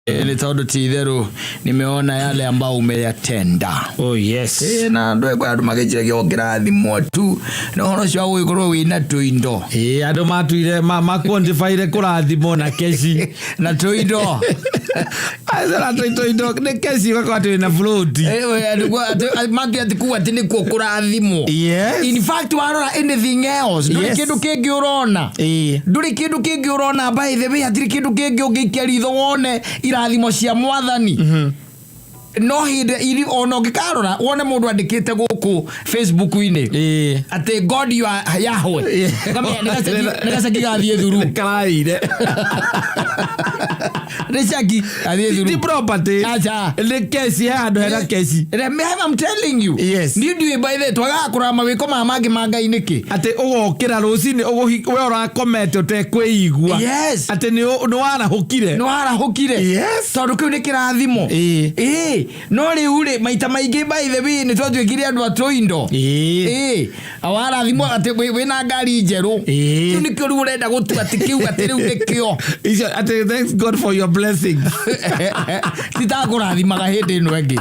Nĩ tondũ ti itherũ nimeona yale ambao umeyatenda. Oh yes. Ĩ, na andũ ekwa andũ magĩnjiragia o kĩrathimwo tu na ũhoro ũcio wa gũgĩkorwo wĩna tũindo. Ĩ, andũ matuire maquantifyire kũrathimwo na keci. Na tũindo. Acera tũindo nĩ keci ũgakorwo atĩ wĩna float. Mati atĩ kuga atĩ nĩkuo kũrathimwo. Yes. In fact warora anything else ndũrĩ Yes. kĩndũ kĩngĩ ũrona. Ĩ. Ndũrĩ kĩndũ kĩngĩ ũrona, by the way hatirĩ kĩndũ kĩngĩ ũngĩikia ritho wone irathimo cia Mwathani. No hĩndĩ iri ona ũngĩkarora wone mũndũ andĩkĩte gũkũ Facebook-inĩ Ĩ. atĩ God you are Yahweh. Ũkamenya nĩ gaceki gathiĩ thuru. Karaire. Nĩ ceki gathiĩ Ti thuru. property. Aca. Nĩ keci, he handũ hena keci. I'm telling you. Yes. Niĩ ndiũĩ by the way twagaga kũrora mawĩko maya mangĩ ma Ngai nĩkĩ. Atĩ ũgokĩra rũcinĩ we ũrakomete ũtekwĩigua. Yes. Atĩ nĩ warahũkire. Nĩ warahũkire. Yes. Tondũ kĩu nĩ kĩrathimo. Ĩĩ. Ĩĩ. No rĩu rĩ maita maingĩ by the way nĩ twatuĩkire andũ a tũindo. Ĩĩ. Ĩĩ. Warathimwo atĩ wĩna ngari njerũ. Ĩĩ. Kĩu nĩkĩo rĩu ũrenda gũtua atĩ kĩu atĩ rĩu nĩkĩo. Icio atĩ thanks God for your blessings. Titakũrathimaga hĩndĩ ĩno ĩngĩ.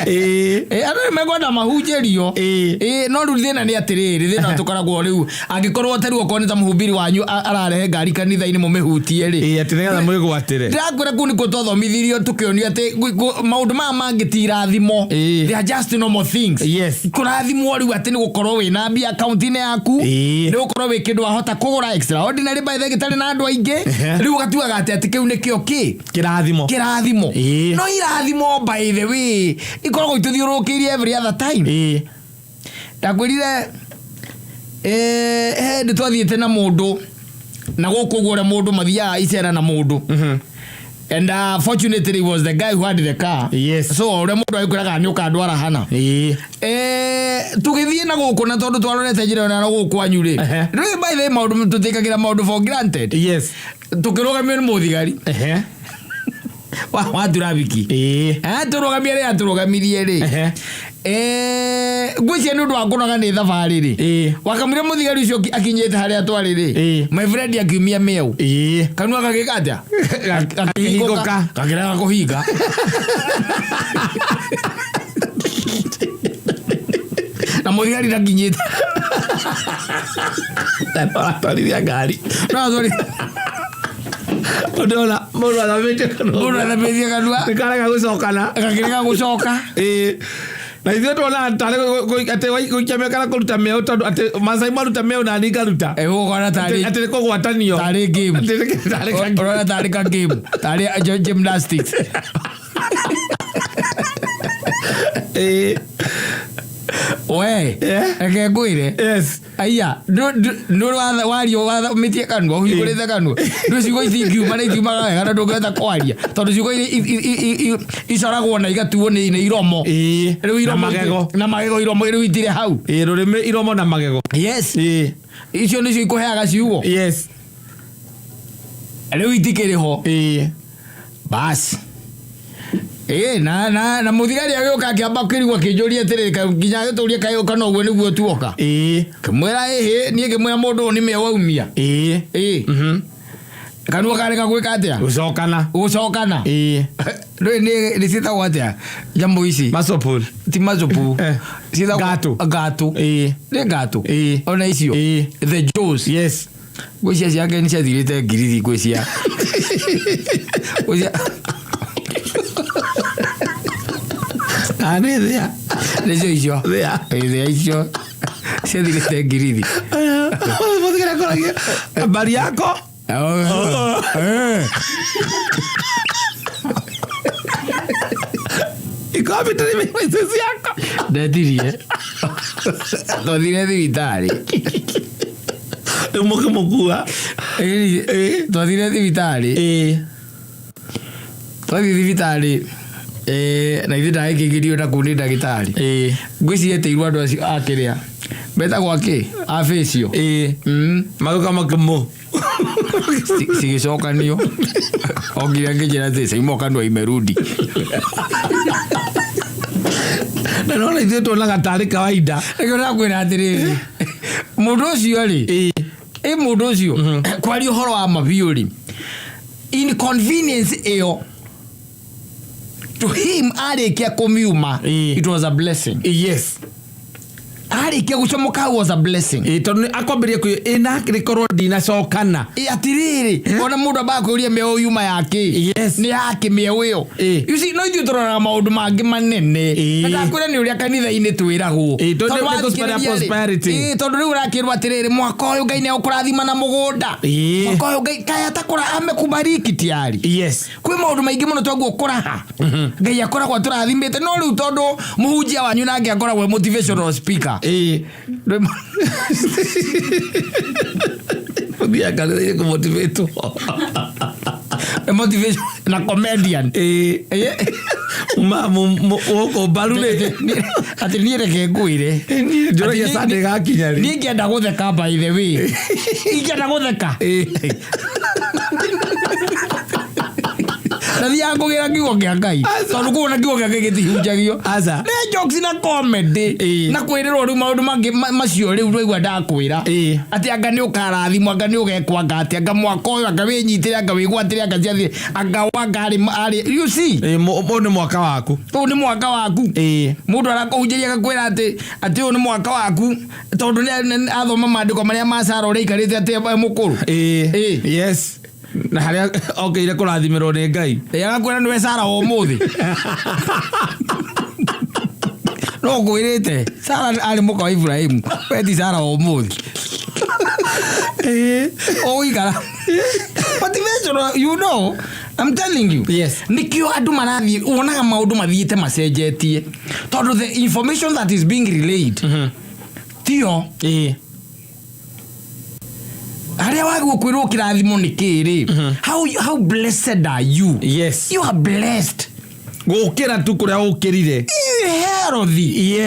Ĩĩ. Ĩ, andũ nĩ mekwenda mahunjĩrio. Ĩĩ. Ĩ, no rĩu thĩna nĩ atĩrĩrĩ, thĩna tũkoragwo rĩu angĩkorwo ta rĩu okorwo nĩ ta mũhubiri wanyu ararehe ngari kanitha-inĩ mũmĩhutie rĩ. Ĩĩ, atĩ nĩgetha mwĩgwatĩre. Ndĩrakwĩra kũu nĩkuo twathomithirio tũkĩonio atĩ maũndũ maya mangĩ ti irathimo. Ĩĩ. They are just normal things. Yes. Kũrathimwo rĩu atĩ nĩ gũkorwo wĩna mbia akaunti-inĩ yaku. Ĩĩ. Nĩ gũkorwo wĩ kĩndũ wahota kũgũra extraordinary by the way gĩtarĩ na andũ aingĩ. Ehe. Rĩu ũgatuaga atĩ atĩ kĩu nĩkĩo kĩ Kĩrathimo. Kĩrathimo. Ĩĩ. No irathimo by the way ikoragwo itũthiũrũrũkĩirie every other time. Ĩĩ. Ndakwĩrire he hĩndĩ twathiĩte na mũndũ na gũkũ ũguo ũrĩa mũndũ mathiaga icera na mũndũ, and fortunately was the guy who had the car. Yes. So ũrĩa mũndũ agĩkwĩraga nĩ ũkandwara hana. Ĩĩ. Tũgĩthiĩ na gũkũ na tondũ twarorete njĩra ĩyo na gũkũ kwanyu rĩ, rĩu by the way maũndũ tũtĩkagĩra maũndũ for granted. Yes. Tũkĩrũgamio nĩ mũthigari wa turabiki. Ĩĩ. Atũrũgamia rĩ, atũrũgamirie rĩ, ngwĩciria nĩ ũndũ wa kũnoga nĩ thabarĩ rĩ, wakamwĩra mũthigari ũcio akinyĩte harĩa twarĩ rĩ, my friend akiumia mĩau. Kanua gagĩka atĩa? Gakĩhingũka. Gakĩrega kũhinga na mũthigari ndakinyĩte. Aratwarithia ngari. No atwari- Ũndona mũndũ athamĩtie kanua. Mũndũ athamĩtie kanua. Nĩ karega gũcokana. Gakĩrega gũcoka. Ĩĩ. Na ithuĩ tuonaga tarĩ atĩ gũikia mĩaka na kũruta mĩeũ tondũ atĩ Maasai maruta mĩeũ na niĩ ngaruta. Ũgũkora tarĩ Atĩ nĩ kũgwatanio. Tarĩ game. Atĩ tarĩ ka- Ũrona tarĩ ka game, tarĩ gymnastics. Ĩĩ. We, reke ngwĩre. Yes. Aya nĩ wario wathamĩtie kanua, ũhingũrĩte kanua, ndũ ciugo itingiuma na itiumaga wega na ndũngĩhota kwaria tondũ ciugo iria icoragwo na igatuo nĩ iromo. Ĩĩ. Rĩu Na iromo magego. Na magego, iromo rĩu itirĩ hau. Ĩĩ, rũrĩmĩ, iromo na magego. Yes. Ĩĩ. Icio nĩcio ikũheaga ciugo. Yes. Rĩu itikĩrĩ ho. Ĩĩ. Basi ĩĩ na mũthigari agĩũka akĩamba kĩrigwo akĩnjũria atĩrĩrĩ, nginya agĩtũria kaĩ kana ũguo nĩguo tuoka. Kĩmwĩra ĩhĩ, niĩ ngĩmwĩra mũndũ ũyũ nĩ mĩeũ aumia. Ĩĩ, kanua karega gwĩka atĩa? Gũcokana. Gũcokana. Ndũĩ nĩ ciĩtagwo atĩa nyamũ ici? Masopul. Ti macupu. Ciĩtagwo Ngatũ. Ngatũ. Nĩ ngatũ. Ona icio. The jaws. Yes. Ngwĩcia ciake nĩ ciathirĩte ngirithi, ngwĩcia ngwĩcia Na nĩ thĩa. Nĩcio icio. Thĩa. Ĩ, thĩa icio ciathirĩte ngirithi. Mũthigari akoragia habari yako. Iko wapi driving license yako? Ndetirie twathire thibitarĩ. Rĩu mũkĩmũkua. Ĩĩ, twathire thibitarĩ. Twathiĩ thibitarĩ, na ithuĩ ndagĩkĩingĩrio na kũu nĩ ndagĩtarĩ. Ngwĩciria etĩirwo andũ acio a kĩrĩa metagwo akĩ a facial. Magĩũka makĩmũ. Cigĩcokanio o nginya ngĩnjĩra atĩ Saimo kanua imerudi. Na nona ithuĩ tuonaga tarĩ kawaida. Nĩkĩo ndakwĩra atĩrĩrĩ, mũndũ ũcio rĩ, ĩ mũndũ ũcio kwaria ũhoro wa mabiũ rĩ, Inconvenience ĩyo to him arĩkia kũmiuma, it was a blessing. Arĩkia gũcomoka hau was a blessing. Ĩĩ, tondũ nĩ akwambĩrĩria kwĩ ĩna rĩkorwo ndinacokana. Ĩ, atirĩrĩ, ona mũndũ ambaga kwĩũria mĩeũ yuma yakĩ. Nĩ yakĩ mĩeũ ĩyo? You see, no ithuĩ tũroraga maũndũ mangĩ manene. Na ndakwĩra nĩ ũrĩa kanitha-inĩ twĩragwo. Ĩ, tondũ Tondũ nĩ gospel ya wathikĩrĩria rĩ, prosperity. ĩ, tondũ rĩu ũrakĩrwo atĩrĩrĩ, mwaka ũyũ Ngai nĩ egũkũrathima na mũgũnda. Mwaka ũyũ Ngai kaya atakũra amekubariki tiari. Kwĩ maũndũ maingĩ mũno twaguo kũraha Ngai akoragwo atũrathimĩte, no rĩu tondũ mũhunjia wanyu nake akoragwo e motivational speaker. Ũthiaga kanitha-inĩ kũmotivatwo. Motivation na comedian. Ma gũkũ mbaru rĩ. Atĩ niĩ reke ngwĩre. Niĩ njũragia Atĩ Sunday gakinya rĩ. Niĩ ingĩenda gũtheka, by the way, ingĩenda gũtheka na thiaga kũgĩra kiugo kĩa Ngai, tondũ kuona kiugo kĩa Ngai gĩtihunjagio. Aca. Nĩ jokes na comedy. Na kwĩrĩrwo rĩu maũndũ mangĩ macio rĩu rĩu ndakwĩra atĩ anga nĩ ũkarathimwo, anga nĩ ũgekwo, anga atĩ anga mwaka ũyũ, anga wĩnyitĩre, anga wĩgwatĩre, anga ciathire, anga wanga arĩ you see. Ĩ, ũyũ nĩ mwaka waku. Ũyũ nĩ mwaka waku. Mũndũ arakũhunjĩria agakwĩra atĩ ũyũ nĩ mwaka waku, tondũ athoma maandĩko marĩa ma Sara ũrĩa aikarĩte atĩ e mũkũrũ. Yes, na harĩa okĩire kũrathimĩrwo nĩ Ngai. Agakwĩra nĩwe Sara wa ũmũthĩ, no ngwĩrĩte Sara arĩ mũka wa Ibrahimu, we ti Sara wa ũmũthĩ. Ũgũikara motivational, you know I'm telling you. Nikio andũ marathiĩ wonaga maũndũ mathiĩte macenjetie, tondũ the information that is being relayed tio harĩa wagwo kwĩrwo kĩrathimo nĩ kĩrĩ. How blessed are you? You are blessed. Gũkĩra tu kũrĩa ũkĩrire. Healthy.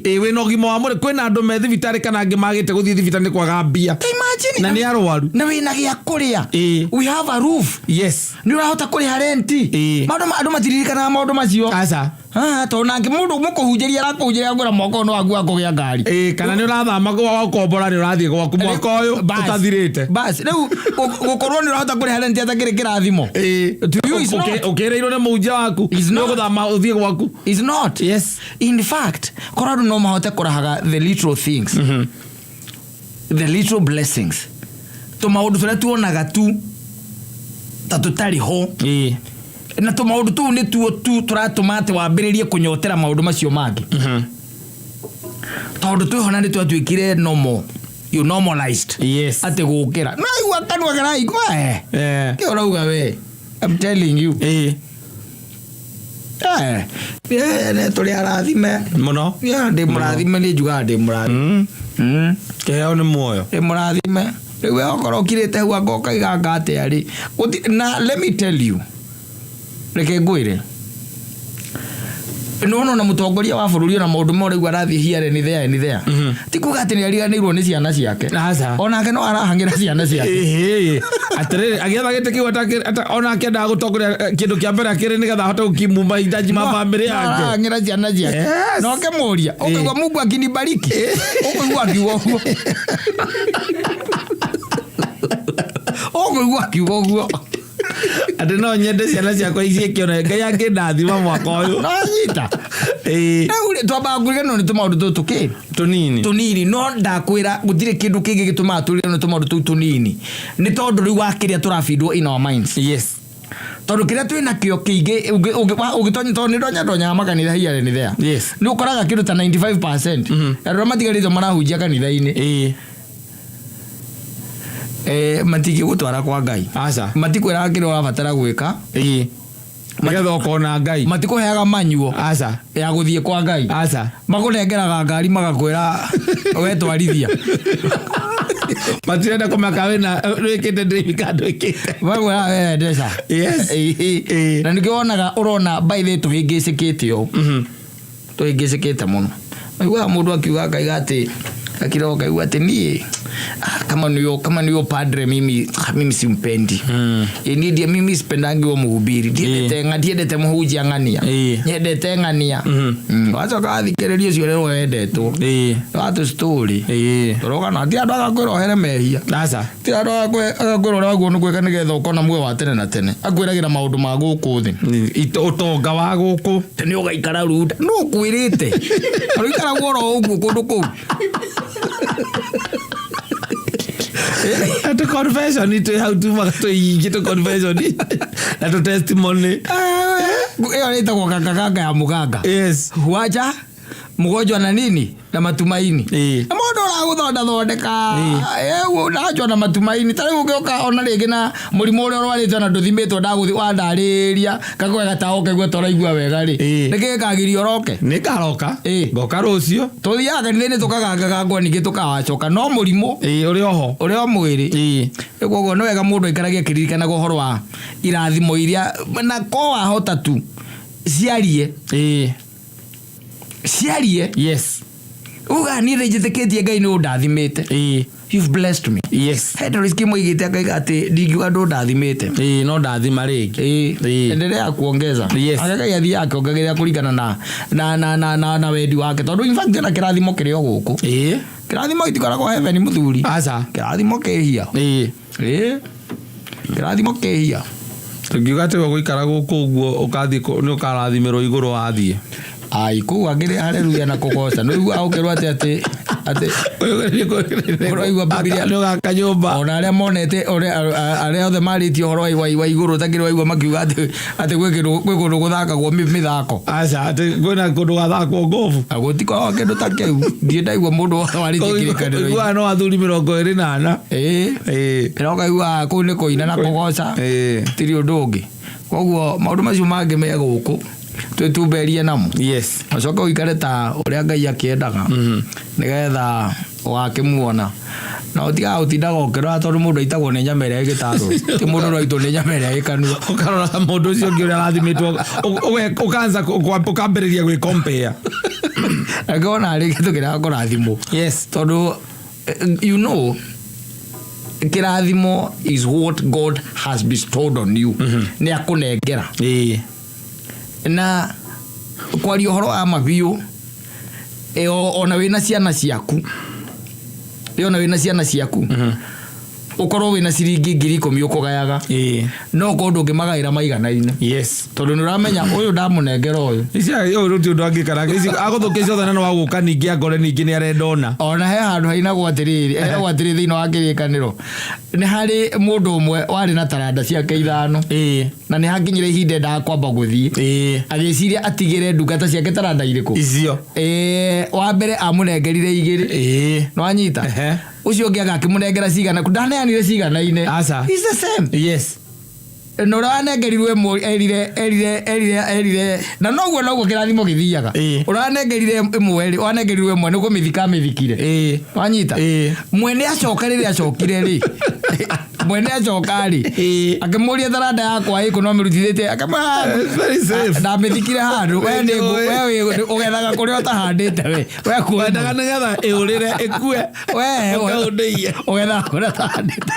Ĩ, wĩna ũgima wa mwĩrĩ. Kwĩna andũ me thibitarĩ kana angĩ magĩte gũthiĩ thibitarĩ nĩ kwaga mbia. Imagine. Na nĩ arwaru. Na wĩna gĩa kũrĩa. We have a roof. Nĩ ũrahota kũrĩha renti. Maũndũ andũ matiririkanaga maũndũ macio. Aca. Ah, tondũ nake mũndũ mũkũhunjĩria arakũhunjĩria akwĩra mwaka ũyũ nĩ waku wa kũgĩa ngari. Ĩ, kana nĩ ũrathama wakombora, nĩ ũrathiĩ gwaku mwaka ũyũ Bas. ũtathirĩte. Bas, rĩu gũkorwo nĩ ũrahota kũrĩha renti atakĩrĩ kĩrathimo. To you is not. Ũkĩrĩirwo nĩ mũhunjia waku Is not. nĩ ũgũthama ũthiĩ gwaku. Is not. In fact, korwo andũ no mahote kũrahaga the little things, the little blessings, tũmaũndũ tũrĩa tuonaga tu ta tũtarĩ ho, na tũmaũndũ tũu nĩtuo tu tũratũma atĩ wambĩrĩrie kũnyotera maũndũ macio mangĩ, tondũ twĩhona nĩ twatuĩkire normal, you normalized atĩ gũkĩra no igua kanua karaigua kĩ ũrauga we. I'm telling you. Tũrĩ arathime. Mũno. Yeah, ndĩ mũrathime, niĩ njugaga ndĩ mũrathime. Kĩheo nĩ muoyo. Ndĩ mũrathime. Rĩu we okorwo ũkirĩte hau anga ũkaiganga atĩa rĩ. Na let me tell you, reke ngwĩre, nĩwona ona mũtongoria wa bũrũri, ona maũndũ ma ũraigua arathiĩ here and there and there, ti kuga atĩ nĩ ariganĩirwo nĩ ciana ciake. Aca. Onake no arahang'ĩra ciana ciake. Ĩhĩ, atĩrĩrĩ, agĩetha gĩtĩ kĩu ona akĩendaga gũtongoria, kĩndũ kĩa mbere akĩrĩ nĩgetha ahote gũkimu mahitaji ma bamĩrĩ No yake. arahang'ĩra ciana ciake. Na ũkĩmũria ũkaigua, "Mungu akinibariki," ũkũigua akiuga ũguo, ũkũigua akiuga ũguo. Atĩ no nyende ciana ciakwa iciĩke ona Ngai angĩndathima mwaka ũyũ. No nyita. Rĩu rĩ, twambaga kũriganĩrwo nĩ tũmaũndũ tũtũ kĩ Tũnini. Tũnini. No ndakwĩra gũtirĩ kĩndũ kĩngĩ gĩtũmaga tũriganĩrwo nĩ tũmaũndũ tũu tũnini, nĩ tondũ rĩu wa kĩrĩa tũrabindwo in our minds. Tondũ kĩrĩa twĩ nakĩo kĩingĩ ũngĩtonya, tondũ nĩ ndonya ndonyaga makanitha here and there, nĩ ũkoraga kĩndũ ta 95% andũ arĩa matigarĩte marahunjia kanitha-inĩ matingĩgũtwara kwa Ngai. Aca. Matikwĩraga kĩrĩa ũrabatara gwĩka. Nĩgetha ũkona Ngai. Matikũheaga manyuo Aca. ya gũthiĩ kwa Ngai. Aca. Makũnengeraga ngari magakwĩra we twarithia. Matirenda kũmaka wĩna wĩkĩte driving kana ndwĩkĩte. Makwĩra we endesha. Na nĩkĩo wonaga ũrona by the way tũhĩngĩcĩkĩte ũũ, tũhĩngĩcĩkĩte mũno. Maiguaga mũndũ akiuga akaiga atĩ akira ũkaigua atĩ niĩ Ah, kama niyo padre mimi, ah, mimi simpendi. Ni mimi sipendangi huo mũhubiri, ndiendete ndiendete mũhunjia ng'ania. Nyendete ng'ania. Wacoka wathikĩrĩria ũcio ũrĩa wendetwo watu story tũrogana ti andũ agakwĩra ohere mehia. Aca. Ti andũ agakwĩra ũrĩa waguo nĩ gwĩka nĩgetha ũkona muoyo wa tene na tene, akwĩragĩra maũndũ ma gũkũ thĩ. Ũtonga wa gũkũ. Nĩ ũgaikara runda nũ ũkwĩrĩte ũikaragwo oro ũguo kũndũ kũu. Tũ confession twĩ hau tumaga tũingĩ, tũ confession na tũ testimony. Ĩyo ĩtagwo gangaganga ya mũganga. Huacha mgonjwa na nini na matumaini. Na mũndũ ũragũthonda thondeka nachwa na matumaini, ta rĩu ũngĩũka ona rĩngĩ na mũrimũ ũrĩa ũrwarĩte na ndũthimĩtwo, ndagũthi wandarĩria kagoe gatawa ũkaigua ta ũraigua wega rĩ, nĩkĩ gĩkagiria ũroke? Nĩ ngaroka. Ngoka rũciũ. Tũthiaga kanitha-inĩ tũkagangagangwo, ningĩ tũkawacoka no mũrimũ Ũrĩ oho. Ũrĩa o mwĩrĩ. Koguo nĩ wega mũndũ aikarage akĩririkanaga ũhoro wa irathimo iria na ko wahota tu ciarie. Ciarie. Uga niĩ nĩ njĩtĩkĩtie Ngai nĩ ũndathimĩte. You've blessed me. Henry Kimoigĩte akaiga atĩ ndingiuga ndũndathimĩte. No ndathima rĩngĩ. Endelea kuongeza. Ngai athiaga akĩongagĩrĩra kũringana na wendi wake, tondũ in fact ona kĩrathimo kĩrĩ o gũkũ. Kĩrathimo gĩtikoragwo heaven, mũthuri. Aca. Kĩrathimo kĩhia. Kĩrathimo kĩhia. Tũngiuga atĩ we gũikara gũkũ ũguo ũkathiĩ nĩ ũkarathimĩrwo igũrũ wathiĩ. Ai, kũu angĩrĩ haleluya na kũgoca nĩ ũiguaga ũkĩrwo atĩ ũraigua Bibilia. Nĩ ũgaka nyũmba. Ona arĩa monete arĩa othe marĩtie ũhoro wa igũrũ takĩrĩ waigua makiuga atĩ gwĩ kũndũ gũthakagwo mĩthako. Aca, atĩ kwĩna kũndũ gathakwo ngobu. Na gũtikoragwo kĩndũ ta kĩu, ndirĩ ndaigua mũndũ warĩtie kĩrĩkanĩro. Ũiguaga no athuri 24. Ĩra ũkaigua kũu nĩ kũina na kũgoca. Tirĩ ũndũ ũngĩ, koguo maũndũ macio mangĩ me gũkũ twĩtumberie namo. Ũcoke ũikare ta ũrĩa Ngai akĩendaga nĩgetha ũgakĩmuona na ũtigaga gũtindaga ũkĩrora, tondũ mũndũ aitagwo nĩ nyama ĩrĩa ĩgĩtarũrũ, ti mũndũ ũraitwo nĩ nyama ĩrĩa ĩkanua. Ũkarora mũndũ ũcio ũngĩ ũrĩa arathimĩtwo, ũkanza ũkambĩrĩria gwĩ compare. Angĩona arĩ kĩndũ kĩrĩa kũrathimwo. Tondũ kĩrathimo is what God has bestowed on you, nĩ akũnengera. Na kwaria ũhoro wa ma biũ, ona wĩna ciana ciaku, ona wĩna ciana ciaku ũkorwo wĩna ciringi 10,000 ũkũgayaga, no ũkorwo ndũngĩmagaĩra maiganaine. Tondũ nĩ ũramenya ũyũ ndamũnengera ũyũ. Ici ũyũ rũti ũndũ angĩkara ici agũthũkia ciothe, na no wagũka ningĩ angore ningĩ nĩ arenda ona. Ona he handũ hainagwo atĩrĩrĩ, heragwo atĩrĩ thĩinĩ wa kĩrĩkanĩro, nĩ harĩ mũndũ ũmwe warĩ na taranda ciake ithano, na nĩ hakinyire ihinda endaga kwamba gũthiĩ, agĩciria atigĩre ndungata ciake taranda irĩkũ. Icio. Wa mbere amũnengerire igĩrĩ. Nĩwanyita? Ũcio ũngĩ agakĩmũnengera cigana, ndaneanire ciganaine. Aca. It's the same. Na ũrĩa wanengerirwo ĩmwe erire na noguo kĩrathimo gĩthiaga. Ũrĩa wanengerire ĩmwe rĩ, wanengerirwo ĩmwe nĩ kũmĩthika amĩthikire. Wanyita? Mwene acoka, rĩrĩa acokire rĩ, mwene acoka rĩ, akĩmũria, "Taranda yakwa ĩkũ? No mĩrutithĩtie?" Akĩmwĩra, It's very safe. "Ndamĩthikire handũ. We nĩ we ũgethaga kũrĩa ũtahandĩte, we Wendaga nĩgetha ĩũrĩre ĩkue. We Ũkaũndĩie. ũgethaga kũrĩa ũtahandĩte."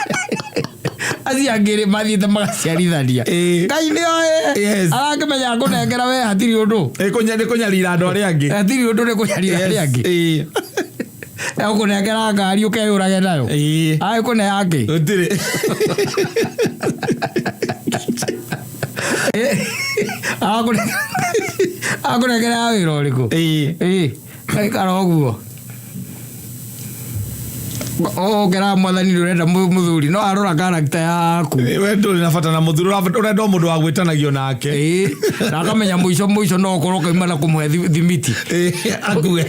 Acio angĩ rĩ, mathiĩte magaciarithania. Ngai nĩ oĩ. Arakĩmenya kũnengera we hatirĩ ũndũ. Nĩ kũnyarira andũ arĩa angĩ. Hatirĩ ũndũ, nĩ kũnyarira arĩa angĩ. Egũkũnengera ngari ũkeyũrage nayo. Agĩkũne angĩ. Gũtirĩ. Akũnengera ya wĩra ũrĩkũ? Aikara ũguo ũkera mwathani nĩ ũrenda mũthuri no arora character yaku. We ndũrĩ na bata na mũthuri, ũrenda o mũndũ wa gwĩtanagio nake. Na akamenya mũico mũico no ũkorwo ũkauma na kũmũhe thimiti. Akue.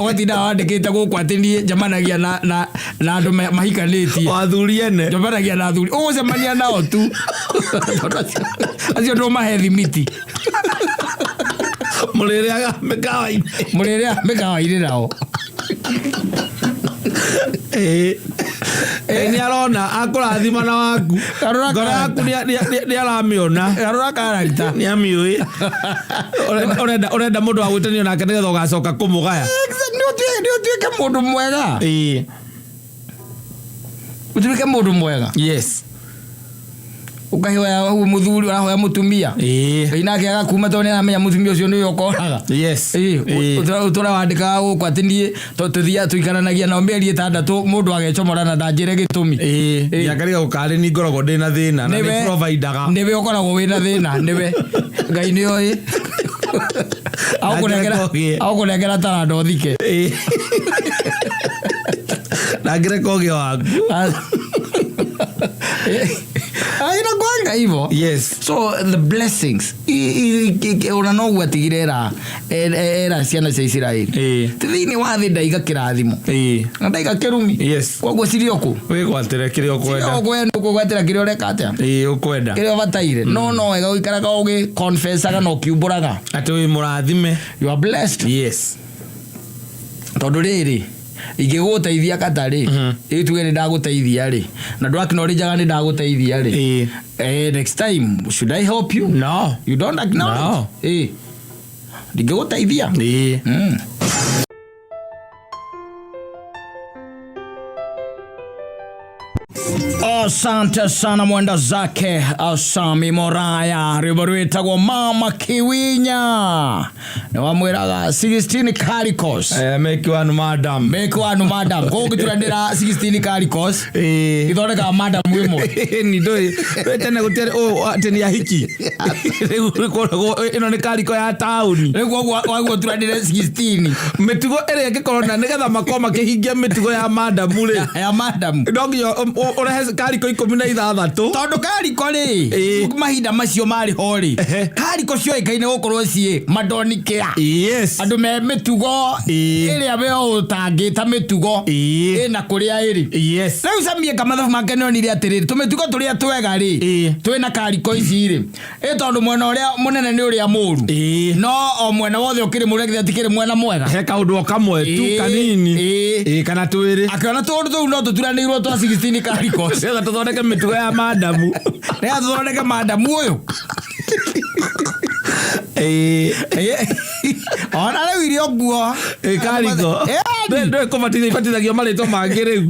Ũgatinda wandĩkĩte gũkũ atĩ niĩ njemanagia na andũ mahikanĩtie. O athuri ene. Njemanagia na athuri, ũgũcemania nao tu, tondũ acio ndũmahe thimiti. Mũrĩrĩaga mĩkawa-inĩ. Mũrĩrĩa mĩkawa-inĩ nao. Nĩ arona akũrathima na waku. Arora Ngoro yaku nĩ aramĩona. Arora character. Nĩ amĩũĩ. Ũrenda mũndũ wa gwĩtanio nake nĩgetha ũgacoka kũmũgaya. Nĩ ũtuĩke mũndũ mwega. Ũtuĩke mũndũ mwega. Yes. Ũkahoya ũguo mũthuri ũrahoya mũtumia. Ĩĩ. Ngai nake agakuma tondũ nĩaramenya mũtumia ũcio nĩwe ũkoraga. Yes. Ĩĩ, Ĩĩ. ũtũra wandĩkaga gũkũ atĩ niĩ tũthiaga tũikaranagia nao mĩeri 6 mũndũ agecomora na ndanjĩre gĩtũmi. Ĩĩ. Ĩĩ. Ngiakariga gũkarĩ ni ngoragwo ndĩna thĩna na nĩ providaga. Nĩwe ũkoragwo wĩna thĩna nĩwe Ngai nĩ oĩ. Ndangĩreka ũgĩe. Agũkũnengera taranda ũthike. Ĩĩ. Ndangĩreka ũgĩe waku. Inakwanga hivyo. Yes. So the blessings ona noguo atigire era ciana cia Isiraeli. Ĩĩ. Ti thĩinĩ wa thĩ ndaiga kĩrathimo Ĩĩ. na ndaiga kĩrumi. Yes. Koguo cirĩ o kũ? Wĩgwatĩre kĩrĩa ũkwenda. Ũkwenda kĩrĩa ũreka atĩa? Ĩĩ ũkwenda. Kĩrĩa ũbataire. No wega ũikaraga ũgĩ confessaga na ũkiumbũraga. Atĩ wĩ mũrathime. You are blessed. Yes. Tondũ rĩrĩ ingĩgũteithia kata rĩ, ĩ tuge nĩ ndagũteithia rĩ, na ndũ acknowledgeaga nĩ ndagũteithia rĩ, Ĩĩ. Next time should I help you? No. You don't acknowledge. No. Ndingĩgũteithia. Ĩĩ. Asante sana mwenda zake Asami Moraya, rwĩmbo rwĩtagwo Mama Kiwinya nĩ wamwĩraga 16 Caricos. Make one madam. Make one madam koguo ngĩturanĩra 16 Caricos Ĩĩ. ithondekaga madam ĩmwe. Ni ndũĩ we tene gũtiarĩ ũũ atĩ nĩ ahiki rĩu gũkoragwo ĩno nĩ kariko ya taũni. Rĩu koguo waguo turanĩre 16 Mĩtugo ĩrĩa ĩngĩkorwo na nĩgetha makorwo makĩhingia mĩtugo ya madamu rĩ, ya madam, no nginya ũrehe kariko 16. Tondũ kariko rĩ, Ĩĩ. mahinda macio marĩ ho rĩ, Ehe. kariko cioĩkaine gũkorwo ciĩ madonikĩa, Yes. andũ me mĩtugo Ĩĩ. ĩrĩa we ũtangĩta mĩtugo Ĩĩ. ĩna kũrĩa ĩrĩ. Yes. Rĩu Samie kamathabu make nĩonire atĩrĩrĩ, tũmĩtugo tũrĩa twega rĩ, Ĩĩ. twĩna kariko ici rĩ, ĩ tondũ mwena ũrĩa mũnene nĩ ũrĩa mũru, Ĩĩ. no o mwena wothe ũkĩrĩ mũru githĩ tikĩrĩ mwena mwega? He kaũndũ o kamwe tu Ĩĩ. kanini. Ĩĩ. Ĩĩ, kana twĩrĩ. Akĩona tũũndũ tũu no tũturanĩirwo twa 16 kariko Nĩgetha tũthondeke mĩtugo ya madamu. Nĩgetha tũthondeke madamu ũyũ. Ĩĩ. Ona rĩu irio nguo. Ĩĩ, kariko. Ĩĩ. Ndũĩ kũbatithia ibatithagio marĩtwa mangĩ rĩu.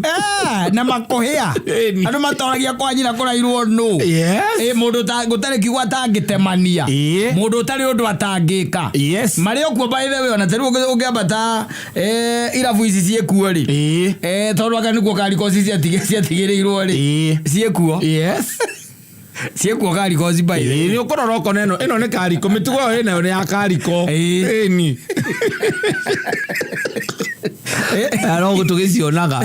Na makũhĩa. Ĩni. Andũ matoragia kwa nyina kũrairwo nũ. Yes. Ĩ mũndũ gũtarĩ kiugo atangĩtemania. Ĩĩ. Mũndũ ũtarĩ ũndũ atangĩka. Yes. Marĩ o kuo by the way, ona ta rĩu ũngĩambata irabu ici ciĩkuo rĩ. Ĩĩ. Tondũ anga nĩkuo kariko ici ciatigĩrĩirwo rĩ. Ĩĩ. Ciĩkuo. Yes. Ciĩkuo kariko ici by the way. Ĩĩ, nĩ ũkũrora ũkona ĩno nĩ kariko, mĩtugo ĩyo ĩnayo nĩ ya kariko. Ĩĩ. Ĩni. No tũgĩcionaga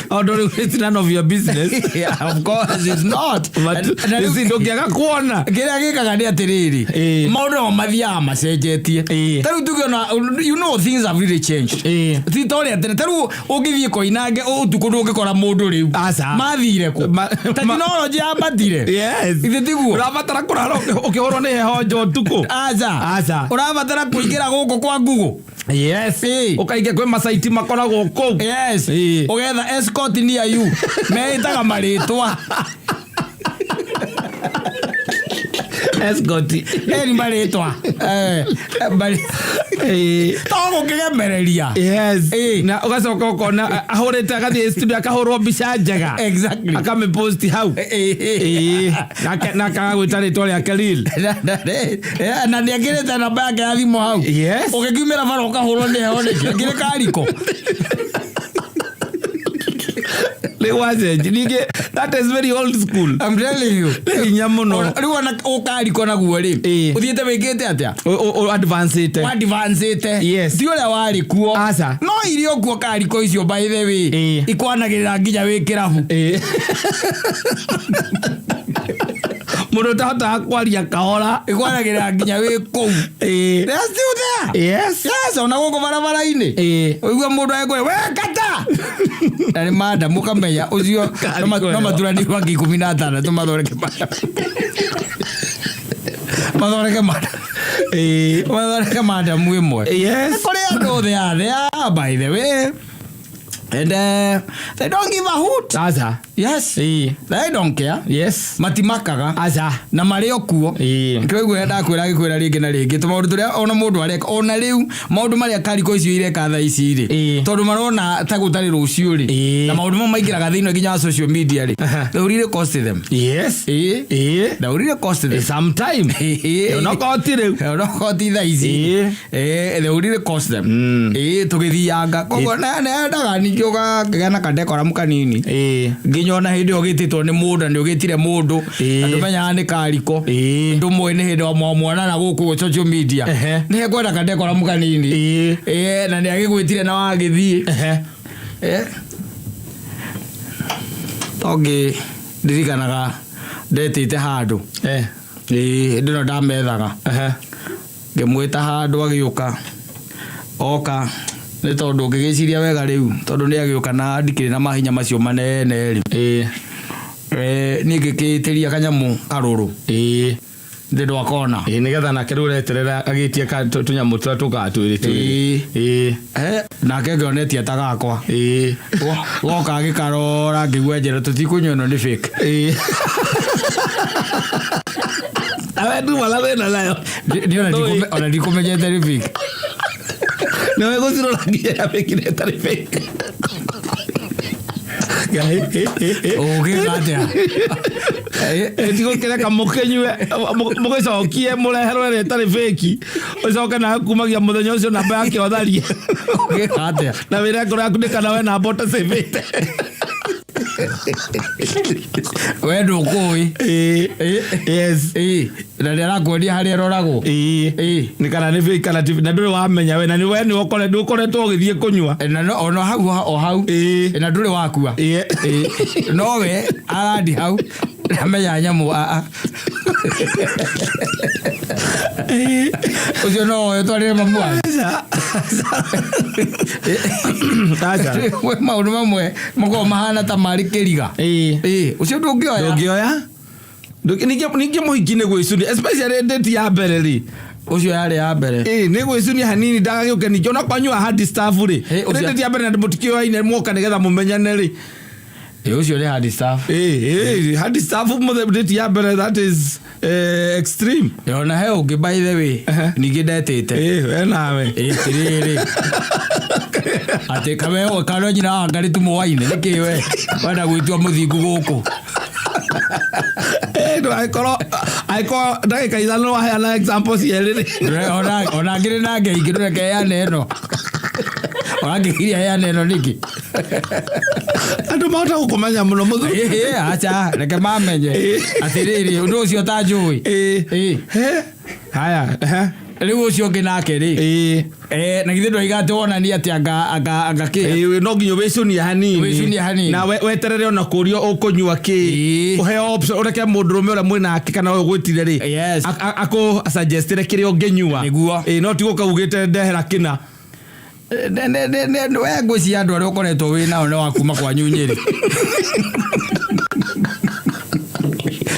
tondũ rĩu it's none of your business. Yeah, of course it's not. But Na you rĩu see, ndũngĩaga kuona. Kĩrĩa gĩkaga nĩ atĩrĩrĩ, Ĩĩ. maũndũ namo mathiaga macenjetie. Ĩĩ. Ta rĩu tuge ona you know things have really changed. Ĩĩ. Ti ta ũrĩa tene, ta rĩu ũngĩthiĩ Koinange ũtukũ ndũngĩkora mũndũ rĩu. Aca. Mathire kũ? Tekinoronjĩ yambatire. Yes. Ithe tiguo? Ũrabatara kũrara ũkĩhũrwo nĩ heho nja ũtukũ. Aca. Aca. Ũrabatara kũingĩra gũkũ kwa Google. Yes. Ĩĩ. Ũkaingĩ kwĩ macaiti makoragwo kũu. Yes. Ĩĩ. Ũgetha escort near you. Meĩtaga marĩtwa. Escort. Eri marĩtwa. Ĩĩ. To gũkĩgemereria. Yes. Ĩĩ. Na ũgacoka ũkona ahũrĩte agathiĩ studio akahũrwo mbica njega. Exactly. Akamĩpost hau. Ĩĩ. Na akagwĩta rĩtwa rĩake real. Na nĩ ekĩrĩte namba yake ya thimũ hau. Yes. Ũgĩkiumĩra bara ũkahũrwo nĩ heho nĩkĩ? Akĩrĩ kariko. Rĩu wacenji. Ningĩ that is very old school. I'm telling you. Nĩ hinya mũno. Rĩu ona ũkariko naguo rĩ, Ĩĩ. ũthiĩte wĩkĩte atĩa? Advancĩte. Advancĩte. Yes. Ti ũrĩa warĩ kuo. Aca. No irio kuo kariko icio by the way. Ĩĩ. Ikwanagĩrĩra nginya wĩ kĩrabu. Ĩĩ. Mũndũ ũtahotaga kwaria kahora. Ikwanagĩrĩra nginya wĩ kũu. Ĩĩ. They are still there. Yes. Yes, ona gũkũ barabara-inĩ. Ĩĩ. Ũigua mũndũ agĩkwĩra, we kata. Na nĩ madam ũkamenya ũcio Kariko no ĩyo. maturanĩirwo angĩ 16 mathondeke madam. Mathondeke madam. Ĩĩ. Mathondeke madam ĩmwe. Yes. Nĩ kũrĩ andũ they are there by the way. And they don't give a hoot. Aca. Yes. Ĩĩ. They don't care. Yes. Matimakaga. Aca. Na marĩ o kuo. Ĩĩ. Kĩoiguo ndakwĩra gĩkwĩra rĩngĩ na rĩngĩ tũmaũndũ tũrĩa ona mũndũ areka ona rĩu maũndũ marĩa kariko icio ireka thaa ici rĩ, Ĩĩ. tondũ marona ta gũtarĩ rũciũ rĩ, Ĩĩ. na maũndũ mau maingĩraga thĩinĩ nginya wa social media rĩ, Aha. they will really cost them. Yes. Ĩĩ. Ĩĩ. They will really cost them. Sometime. Ĩĩ. Onokorwo ti rĩu. Onokorwo ti thaa ici. Ĩĩ. Ĩĩ, they will really cost them. Mm. Ĩĩ, tũgĩthianga koguo nendaga ningĩ ũgakĩgĩa na kadekoramu kanini. Ĩĩ. Nginya ona hĩndĩ ĩyo ũgĩtĩtwo nĩ mũndũ na nĩ ũgĩtire mũndũ Ĩĩ. na ndũmenyaga nĩ kariko, Ĩĩ. ndũmũĩ nĩ hĩndĩ wa mwanana gũkũ social media, Ehe. nĩ hekwenda kadekoramu kanini. Ĩĩ. Ĩĩ, na nĩ agĩgwĩtire na wagĩthiĩ. Ehe. Eh. Tongĩ ndirikanaga ndetĩte handũ. Eh. Ĩĩ, hĩndĩ ĩno ndamethaga. Ehe. Ngĩmwĩta handũ agĩũka, oka nĩ tondũ ngĩgĩciria wega rĩu tondũ nĩ agĩũka na ndikĩrĩ na mahinya macio manene rĩ. Ĩĩ. Eh, niĩ ngĩkĩtĩria kanyamũ karũrũ. Ĩĩ. Thĩ ndwakona. Ĩĩ, nĩgetha nake rĩu ũreterera agĩtie tũnyamũ tũrĩa tũkaga twĩrĩ twĩrĩ. Ĩĩ. Ĩĩ. Eh, nake ngĩonetie ta gakwa. Ĩĩ. Goka agĩkarora ngĩigua njĩra tũtikũnyua ĩno nĩ fake. Ĩĩ. Nawe nduma na thĩna nayo. Niĩ ona ndikũmenyete nĩ fake. Nĩwe gũcirora nginya ya fake na ĩtarĩ fake. Ngai, ĩ, ĩ, ĩ. Ũgĩka atĩa? Eh, Tigũkĩreka mũkĩnyue mũgĩcokie mũreherwo ĩrĩa ĩtarĩ fake, ũcoke nawe kumagia mũthenya ũcio namba yake ũtharie. Ũgĩka atĩa? Na wĩre ngoro yaku nĩ kana we namba ũtacĩbĩte. We ndũkũĩ. Ĩĩ. Yes. Ĩĩ, na nĩ arakuonia harĩa ĩroragwo. Ĩĩ. Ĩĩ. Nĩ kana nĩ fake kana ti, na ndũrĩ wamenya we na nĩ we nĩ ũkoretwo ũgĩthiĩ kũnyua. Na no ona hau o hau. Ĩĩ. Na ndũrĩ wakua. Ĩĩ. Ĩĩ. No we arandi hau amenya nyamũ a ũcio no oyo twarĩre mamu wanyu. Aca. We maũndũ mamwe makoragwo mahana ta marĩ kĩriga. Ĩĩ. Ĩĩ, ũcio ndũngĩoya. Ndũngĩoya. Ningĩ mũhiki nĩ gwĩcunia, especially date ya mbere rĩ. Ũcio yarĩ ya mbere. Ĩĩ, nĩ gwĩcunia hanini ndagagĩũke ningĩ ona kwanyua hard stuff rĩ. Ĩ, ũcio- Date ya mbere na mũtikĩoyaine mwoka nĩgetha mũmenyane rĩ. Ĩĩ, ũcio nĩ hard stuff. Ĩĩ, ĩĩ, hard stuff date ya mbere, that is extreme. Ĩ, ona he ũngĩ by the way ningĩ ndetĩte. Ĩĩ, we nawe. Ĩ, atĩrĩrĩ atĩ kawe kano nyina wa ngarĩ tumũwaine nĩkĩ we wenda gwĩtua mũthingu gũkũ. Ĩĩ, ndũgagĩkorwo angĩkorwo ndagĩka 5 waheana example cierĩ rĩ. Ona ngĩrĩ na ngeingĩ ndũreke heane ĩno, ũrangĩgiria heane ĩno nĩkĩ? Andũ mahota gũkũmenya mũno mũthuri. Ĩĩ, aca reke mamenye. Atĩrĩrĩ, ũndũ ũcio ũtanjũĩ. Ĩĩ. Ĩĩ. He. Haya, ehe. Rĩu ũcio ũngĩ nake rĩ, Ĩĩ. Eh, na githĩ ndwaiga atĩ wonania atĩ anga kĩ? Ĩĩ, no nginya wĩcunie hanini. Wĩcunie hanini. Na weterere ona kũrio ũkũnyua kĩ. Ĩĩ. Ũheo option, ũreke mũndũrũme ũrĩa mwĩnake kana ũyũ ũgwĩtire rĩ. Yes. Akũ suggestire kĩrĩa ũngĩnyua. Nĩguo. Ĩĩ, no ti gũka ugĩte ndehera kĩna. We ngwĩciria andũ arĩa ũkoretwo wĩ nao nĩ wa kuma kwanyu Nyĩrĩ,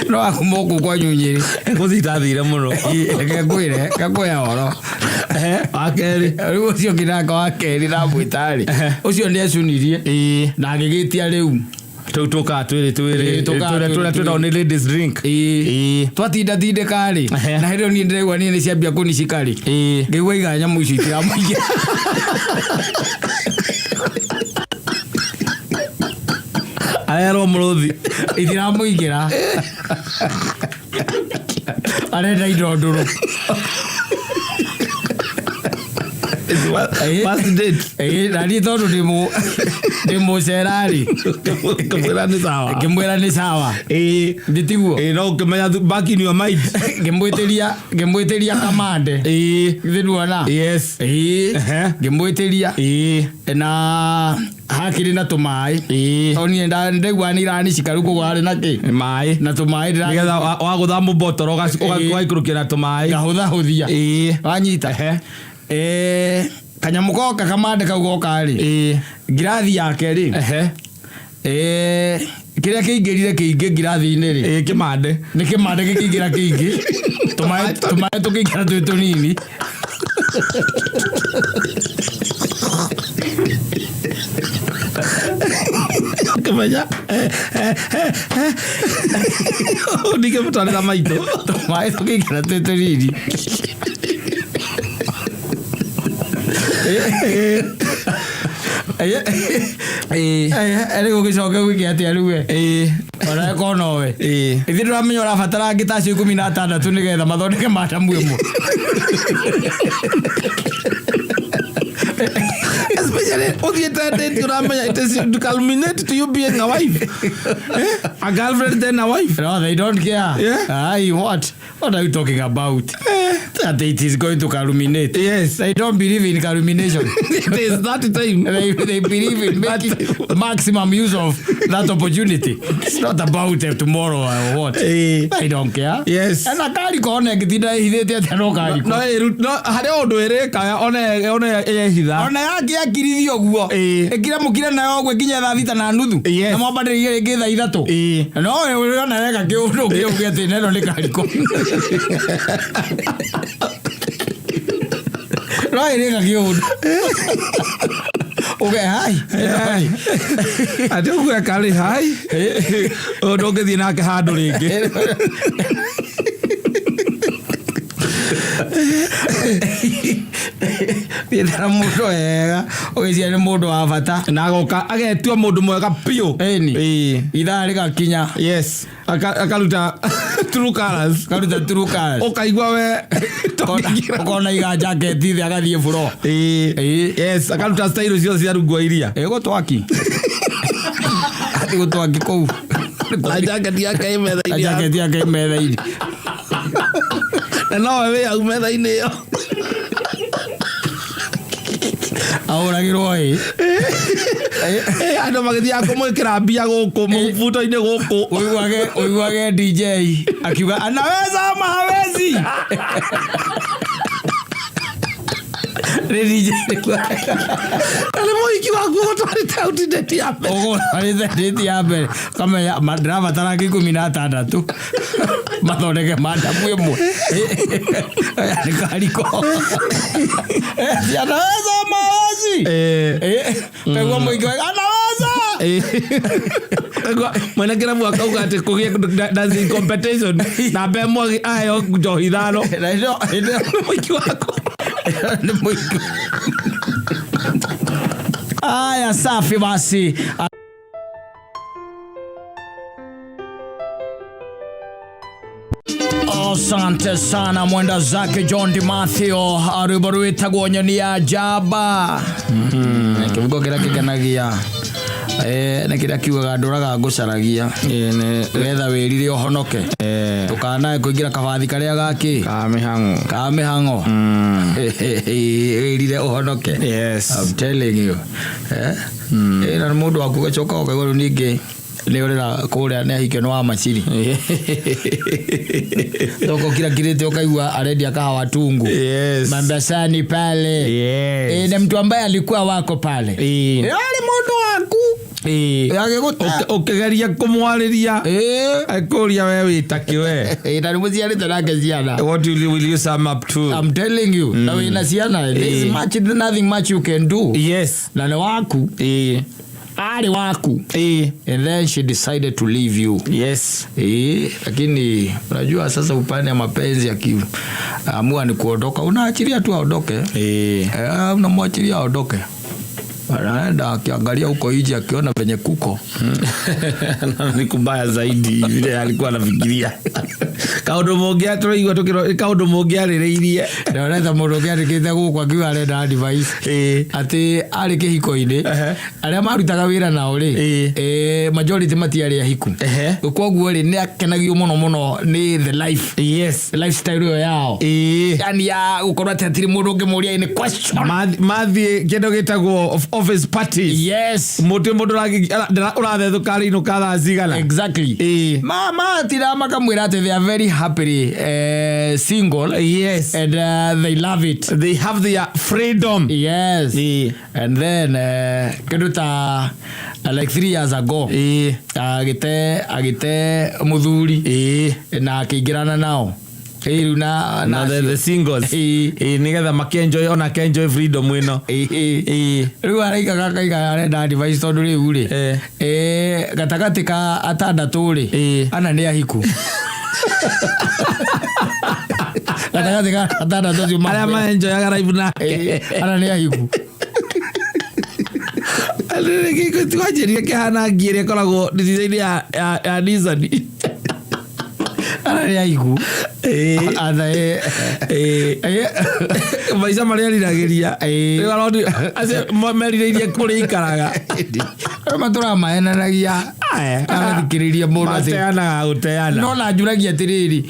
no wa kuma gũkũ kwanyu Nyĩrĩ. Gũthiĩ itathire mũno. Ĩĩ, reke ngwĩre ngakũhe ũhoro. Ehe, wa kerĩ. Rĩu ũcio ũngĩ nake wa kerĩ ndamwĩta rĩ, ũcio nĩ ecunirie Ĩĩ. na agĩgĩtia rĩu. Tũu tũkaga twĩrĩ twĩrĩ. Ĩĩ, tũkaga Tũrĩa twĩrĩ tũrĩa twĩtagwo twĩrĩ. nĩ ladies drink. Ĩĩ. Ĩĩ. Twatinda tindĩka rĩ, Ehe. na hĩndĩ ĩyo niĩ ndĩraigua niĩ nĩ ciambia kũnicika rĩ, Ĩĩ. ngĩigua iga nyamũ icio itiramũingĩra. Arerwo mũrũthi. Itiramũingĩra, arenda indo ndũrũ. Ĩĩ. First date. Ĩĩ, na niĩ tondũ ndĩ mũcera rĩ, Ngĩmwĩra nĩ sawa. Ngĩmwĩra nĩ sawa. Ĩĩ. Ndĩtiguo. Ĩĩ, no ũkĩmenya back in your mind. Ngĩmwĩtĩria kamande. Ĩĩ. Githĩ nduona? Yes. Ĩĩ. Ehe. Ngĩmwĩtĩria Ĩĩ. na hakĩrĩ na tũmaĩ, Ĩĩ. tondũ niĩ ndaigua nĩ iranicika rĩu, koguo harĩ na kĩ? Maĩ. Na tũmaĩ Nĩgetha wagũtha mũbotoro Ĩĩ. ũgaikũrũkia na tũmaĩ. Ngahũthahũthia. Ĩĩ. Wanyita? Ehe. Eh, kanyamũ goka kamande kau goka rĩ, Ĩĩ. ngirathi yake rĩ, Ehe. eh, kĩrĩa kĩingĩrire kĩingĩ ngirathi-inĩ rĩ, Ĩĩ, kĩmande. Nĩ kĩmande gĩkĩingĩra kĩingĩ, tũmaĩ tũkĩingĩra twĩ tũnini. Ũkĩmenya ndingĩmũtwarĩra maitũ. Tũmaĩ tũkĩingĩra twĩ tũnini. Rĩu ũgĩcoke gwĩke atĩa rĩu we? Ona ĩkorwo nowe. Ithuĩ tũramenya ũrabatara angĩ ta acio 16 nĩgetha mathondeke matamu ĩmwe. Especially ũthiĩte date, ũramenya it is to culminate to you being a wife, eh? A girlfriend, then a wife. No, they don't care. Aye, what? What are you talking about? That it is going to culminate. They don't believe in culmination. It is that time. They believe in making maximum use of that opportunity. It's not about tomorrow or what. They don't care. Na kariko ona ĩngĩtinda ĩhithĩte atĩa, no kariko. No no harĩ ũndũ ĩrĩkaga ona yehitha. Ona yake yakirithio ũguo. Ĩkire mũkire nayo ũguo ĩkinye 6:30. Na mwambanĩrĩrie rĩngĩ 3:00. No ũrona wega kĩũndũ kĩu atĩ neno nĩ kariko. No ĩrĩka kĩũndũ. Uge hai. Atĩ ũguo ekarĩ hai ũndũ ũngĩthiĩ nake handũ rĩngĩ. Thiĩte na mũndũ wega ũgĩciria nĩ mũndũ wa bata. Na agoka agetua mũndũ mwega biũ. Ĩni. Ithaa rĩgakinya. Yes. Akaruta true colors. Karuta true colors. Ũkaigua we. Ũkona iga jaketi thĩ agathiĩ buro. Yes, akaruta style ciothe cia rungu wa iria. Ĩgũtwaki. Athiĩ gũtwaki kũu. Na jacket yake ĩ metha-inĩ. Na jacket yake ĩ metha-inĩ. Na nowe wĩ hau metha-inĩ ĩyo. Ahũragĩrwo ĩ. Andũ magĩthiaga kũmwĩkĩra mbia gũkũ mũbuto-inĩ gũkũ. Ũiguage DJ akiuga anaweza ama hawezi. Nĩ DJ. Na nĩ mũhiki waku ũgũtwarĩte out date ya mbere. Ũgũtwarĩte date ya mbere kamenya ndĩrabatara angĩ 16 mathondeke mandamu ĩmwe. Nĩ kariko. Anaweza ama hawezi. Kaigua mũingĩ wega, anaweza. Mwene kĩrabu akauga atĩ kũgĩe dancing competition na mbe ĩmwe aheo njohi 5. Na ĩno Mũhiki waku. Nĩ mũhiki. Aya, safi basi. Asante sana mwenda zake John DiMatteo, rwĩmbo rwĩtagwo Nyoni ya Njamba. Kĩbungo kĩrĩa kĩngenagia nĩ kĩrĩa kiugaga ndũraga ngũcaragia getha wĩrire ũhonoke, ndũkanae kũingĩra kabathi karĩa gakĩ Ka mĩhang'o. Ka mĩhang'o, wĩrire ũhonoke. I'm telling you. Na nĩ mũndũ waku ũgacoka ũkaigua rĩu ningĩ nĩ ũrĩra kũrĩa nĩ ahikio nĩ wa maciri toko kira kirĩte ũkaigua arendia kahawa tungu Mambasani pale. Na mtu ambaye alikuwa wako pale. Arĩ mũndũ waku. Agĩgũta. Ũkĩgeria kũmwarĩria akũria we wĩta kĩ we. Na nĩ mũciarĩte nake ciana. What will you sum up to? I'm telling you. Na wĩna ciana. There's much, nothing much you can do. Na nĩ waku. Arĩ waku. And then she decided to leave you. Lakini unajua sasa upande ya mapenzi akiamua ni kuondoka, unaachilia tu aondoke. Unamwachilia aondoke. Anaenda akiangalia huko nje akiona venye kuko. Ni kubaya zaidi vile alikuwa anafikiria. Kaũndũ mũngĩ tũraigua tũkĩro kaũndũ mũngĩarĩrĩirie. Ndĩronetha mũndũ ũngĩ andĩkĩte gũkũ akiuga arenda advice. Atĩ arĩ kĩhiko-inĩ arĩa marutaga wĩra nao rĩ, majority matiarĩ ahiku. Koguo rĩ, nĩ akenagio mũno mũno nĩ the life. Lifestyle ĩyo yao. Yani ya gũkorwo atĩ hatirĩ mũndũ ũngĩmũria any question. Mathiĩ kĩndũ gĩtagwo office parties. Mũtĩ mũndũ ũrathethũka arĩinũka thaa cigana. Mama tira makamwĩra atĩ they are very happily single. And they love it. They have their freedom. And then kĩndũ ta like 3 years ago agĩte mũthuri na akĩingĩrana nao. Ĩĩ, rĩu na na the singles. Ĩĩ. Ĩĩ, nĩgetha makĩenjoy ona kenjoy freedom ĩno. Ĩĩ. Ĩĩ. Rĩu araika gakaiga arenda advice tondũ rĩu rĩ, gatagatĩ ka atandatũ rĩ, Ĩĩ. ana nĩ ahiku. Gatagatĩ ka atandatũ acio Arĩa maenjoyaga life nake. Ĩĩ, ana nĩ ahiku. Tiwanjĩrire kĩhana ngi ĩrĩa ĩkoragwo ndirica-inĩ ya Nissan. Ana nĩ ahiku. Ĩĩ. Atha, ĩĩ. Ĩĩ. Ĩĩ. Maica marĩa eriragĩria. Ĩĩ. Rĩu aroni acio merirĩirie kũrĩa ikaraga. Arĩa matũraga mahenanagia agathikĩrĩria mũndũ atĩ Mateanaga gũteana. No na njũragia atĩrĩrĩ,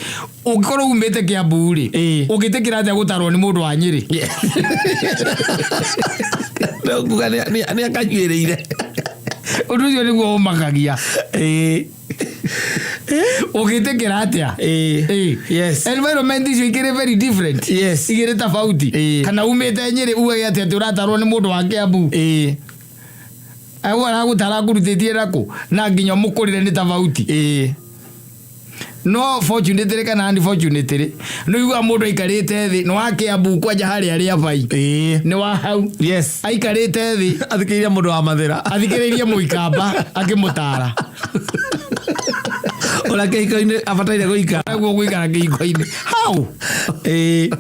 ũngĩkorwo umĩte Kĩambu rĩ, Ĩĩ. ũngĩtĩkĩra atĩa gũtarwo nĩ mũndũ wa Nyĩrĩ? No kuga nĩ akanyuĩrĩire. Ũndũ ũcio nĩguo ũmakagia. Ĩĩ. Ũngĩtĩkĩra atĩa? Ĩĩ. Ĩĩ. Yes. Environment icio ikĩrĩ very different. Yes. Igĩrĩ tofauti. Ĩĩ. Kana umĩte Nyĩrĩ ugage atĩ atĩ ũratarwo nĩ mũndũ wa Kĩambu. Ĩĩ. Aguo aragũtara akũrutĩtie nakũ na nginya mũkũrĩre nĩ tofauti. Ĩĩ. No fortunately kana unfortunately nĩ ũiguaga mũndũ aikarĩte thĩ nĩ wa Kĩambu kwanja harĩa rĩa bai. Ĩĩ. Nĩ wa hau. Yes. Aikarĩte thĩ Athikĩrĩria mũndũ wa Mathĩra. athikĩrĩirie mũikamba akĩmũtara. Ũrĩa kĩhiko-inĩ abataire gũikara. Naguo gũikara kĩhiko-inĩ. How? Ĩĩ.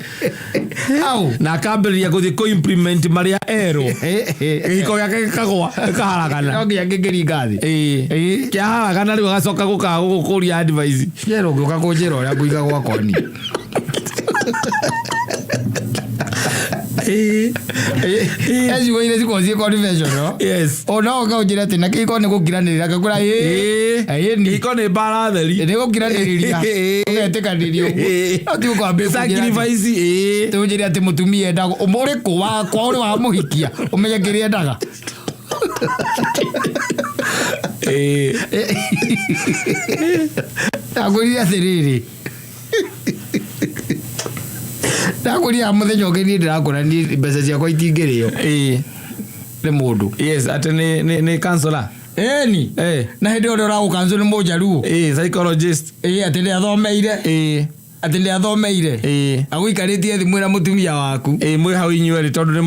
How? Na akambĩrĩria gũthiĩ kũ implement marĩa erwo. Kĩhiko gĩake gĩkagwa gĩkaharagana. No nginya kĩngĩringa thĩ. Ĩĩ. Ĩĩ. Kĩaharagana rĩu agacoka gũkaga gũgũkũria advice. Njera ũngĩũka kũnjĩra ũrĩa ngũiga gwakwa niĩ. Ĩĩ. He ciugo iria cikoragwo ciĩ conventional. Yes. Ona ũka ũnjĩre atĩ na kĩhiko nĩ gũkiranĩrĩra ngakũra ĩĩ. Ĩĩ. Ĩĩ ni. Kĩhiko nĩ mbara theri. Nĩ gũkiranĩrĩria. Ĩĩ. Ũgetĩkanĩria ũguo. Ĩĩ. No ti ũkwambia kũnjĩra atĩ- Sacrifice. Ĩĩ. Ti ũnjĩre atĩ mũtumia endaga ũrĩkũ wakwa ũrĩ wa mũhikia ũmenye kĩrĩa endaga. Ĩĩ. Ndakwĩrire atĩrĩrĩ, ndakwĩrire mũthenya ũngĩ niĩ ndĩrakora niĩ mbeca ciakwa itingĩrĩo Ĩĩ. nĩ mũndũ. Yes, atĩ nĩ counselor. Ĩni. Eh. Na hĩndĩ ĩyo ũragũkancu nĩ mũnjaruo. Ĩĩ, psychologist. Ĩĩ, atĩ nĩathomeire. Ĩĩ. Atĩ nĩathomeire. Ĩĩ. Agũikarĩtie thĩ mwĩna mũtumia waku. Ĩĩ, mwĩ hau inyuerĩ tondũ nĩ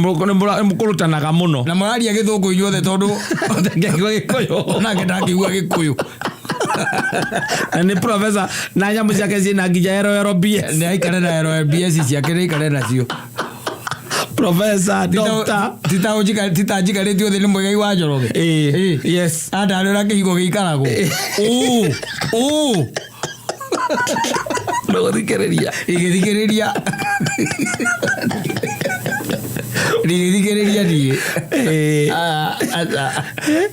mũkũrutanaga mũno. Na mũraria gĩthũngũ inyuothe tondũ Ndangĩigua Gĩkũyũ. Nake ndangĩigua Gĩkũyũ. Na nĩ professor na nyamũ ciake ciĩna nginya LLBS. Nĩ aikare na LLBS ciake nĩ aikare nacio. Professor, doctor. Tita njikarĩtio thĩ nĩ Mũigai wa Njoroge. Ĩĩ. Ĩĩ. Yes. Andarĩ ũrĩa kĩhiko gĩikaragwo. Ũ. Ũ. Ndũgũthikĩrĩria. Igĩthikĩrĩria. Ndigĩthikĩrĩria niĩ. Ĩĩ.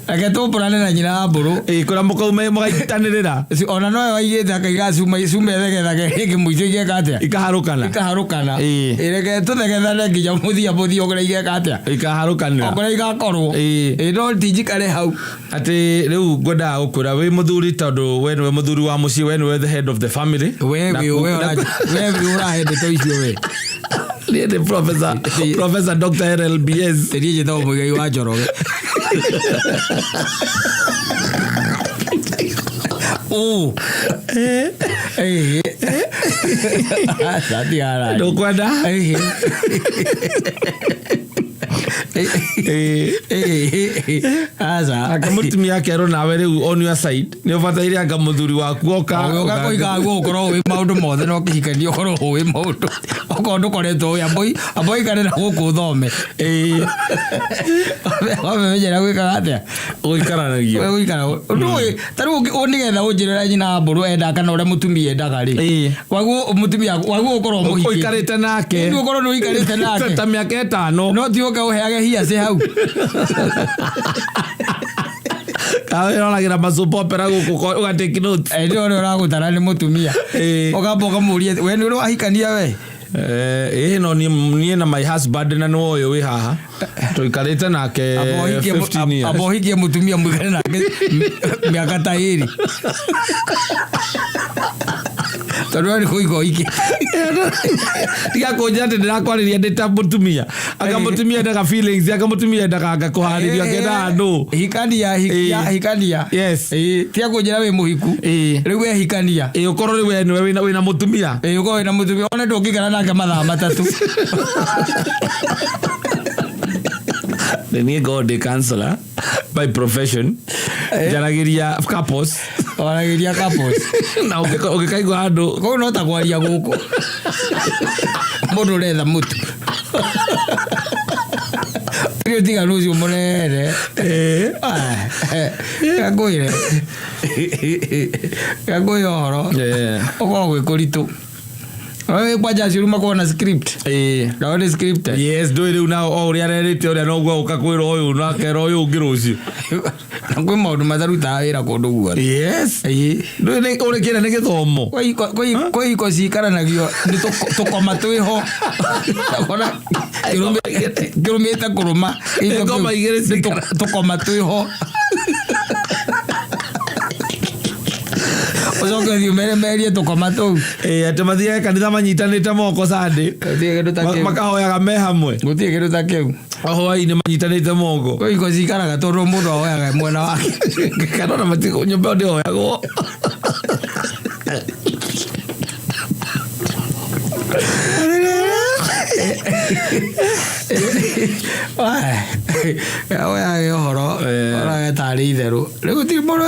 Reke tũmbũrane na nyina wa mbũrũ. Ĩĩ, kũrĩa mũkaume mũgaitanĩrĩra. Ona nowe waigĩte akaiga cuma ĩthegethage rĩngĩ mũico igeka atĩa? Ikaharũkana. Ikaharũkana. Ĩĩ. Ĩ, reke tũthegethane nginya mũthia mũthia okorwo igeka atĩa? Ikaharũkanĩra. Okorwo igakorwo. Ĩĩ. Ĩ, no ti njikare hau. Atĩ rĩu ngwendaga gũkwĩra wĩ mũthuri tondũ we nĩwe mũthuri wa mũciĩ, we nĩwe the head of the family. We Na wĩ ku- we we wĩ ũrahe ndeto icio we. Niĩ nĩ professor Dr. LLBS. Niĩ njĩtagwo Mũigai wa Njoroge. Ũ. Ĩĩ. Aca tigara. Ndũkwenda? Ĩĩ. Ĩĩ. Ĩĩ. Aca. Anga mũtumia akerwo nawe rĩu on your side nĩ ũbataire anga mũthuri waku oka. Ũgĩũka kũiga guo ũkorwo ũĩ maũndũ mothe na ũkĩhikania ũkorwo ũĩ maũndũ. Okorwo ndũkoretwo ũĩ amba ũikare na gũkũ ũthome. Ĩĩ. Wamenyera gwĩkaga atĩa? Gũikaranagia. Gũikara ndũĩ ta rĩu nĩgetha ũnjĩre ũrĩa nyina wa mbũrũ endaga kana ũrĩa mũtumia endaga rĩ. Ĩĩ. Waguo mũtumia waguo ũkorwo mũhikĩtie. Ũikarĩte nake. Nĩ ũkorwo nĩ ũikarĩte nake. Ta mĩaka ĩtano. No ti ũke ũheage hiaci hau. Kana wĩroragĩra masoap opera gũkũ ũga take notes. Ĩ, nĩ ũrĩa ũragũtara nĩ mũtumia. Ĩĩ. Ũkamba ũkamũria we nĩ ũrĩ wahikania we? Ĩĩ, no niĩ na my husband na nĩ ũyũ wĩ haha tũikarĩte nake 15 years. Amba ũhikie mũtumia mũikare nake mĩaka ta ĩrĩ. Tondũ we nĩ kũhika ũhikĩte. Tiga kũnjĩra atĩ ndĩrakwarĩria ndĩ ta mũtumia. Anga mũtumia endaga feelings, anga mũtumia endaga anga kũharĩrio, akĩendaga andũ. Hikania, hikia, Ĩĩ. hikania. Yes. Ĩĩ, tiga kũnjĩra wĩ mũhiku. Ĩĩ. Rĩu we hikania. Ĩĩ, ũkorwo rĩu we nĩwe wĩna mũtumia. Ĩĩ, ũkorwo wĩna mũtumia one ndũngĩikara nake mathaa 3. Nĩ niĩ ngoragwo ndĩ counselor by profession. Njaragĩria couples. Waragĩria couples. Na ũngĩkaigua handũ. Kũu no ta kwaria gũkũ. Mũndũ ũretha mũtu. Rĩu tiga rũciũ mũnene. Ngwĩre. Ngwĩre ũhoro. Ũkoragwo gwĩ kũritũ. Wewe kwanja acio makoragwo na script. Nao nĩ scripted. Yes, ndũĩ rĩu nao o ũrĩa arerĩte ũrĩa noguo ũka kwĩra ũyũ na akera ũyũ ũngĩ rũciũ. Na kwĩ maũndũ matarutaga wĩra kũndũ guothe. Yes. Ndũĩ nĩ ũrĩ kĩrĩa nĩ gĩthomo. Kwĩ hiko cikaranagio nĩ tũkoma twĩho. Ũkona kĩrũmĩte kũrũma. Ngoma igĩrĩ Nĩ tũkoma twĩho. Ũcoke ũthiĩ ũmeremerie tũkoma tũu. Ĩĩ, atĩ mathiage kanitha manyitanĩte moko Sunday. Gũtirĩ kĩndũ ta kĩu. Makahoyaga me hamwe. Gũtirĩ kĩndũ ta kĩu. O hwaĩ-inĩ manyitanĩte moko. Kwĩ hiko cikaraga tondũ mũndũ ahoyaga mwena wake. Kana ona nyũmba ĩyo ndĩhoyagwo. Oyaga ũhoro, onaga tarĩ itherũ. Rĩu gũtirĩ mũndũ,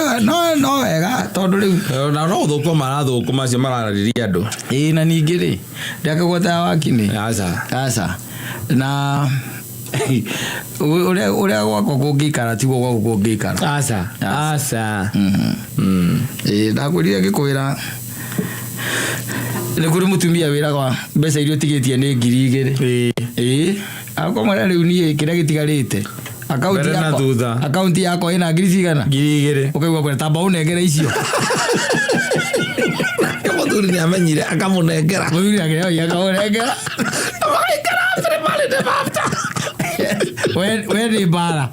no wega tondũ rĩu. Na no gũthũkwo marathũkwo macio mararĩria andũ. Ĩĩ, na ningĩ rĩ, ndĩakĩgwetaga waki-inĩ. Aca. Aca. Na ũrĩa gwakwa kũngĩikara tiguo gwaku kũngĩikara. Aca. Aca. Ĩĩ, ndakwĩrire ngĩkwĩra nĩ kũrĩ mũtumia wĩraga mbeca iria ũtigĩtie nĩ ngiri igĩrĩ. Ĩĩ. Akamwĩra rĩu niĩ kĩrĩa gĩtigarĩte. Akaunti Mbere na yakwa- thutha. Akaunti yakwa ĩna ngiri cigana? Ngiri igĩrĩ. Ũkaigua kwĩra tamba ũnengere icio. Mũthuri nĩ amenyire akamũnengera. Mũthuri akĩoya akamũnengera. Magaikara mbere marĩ nĩ bata. We nĩ mbara.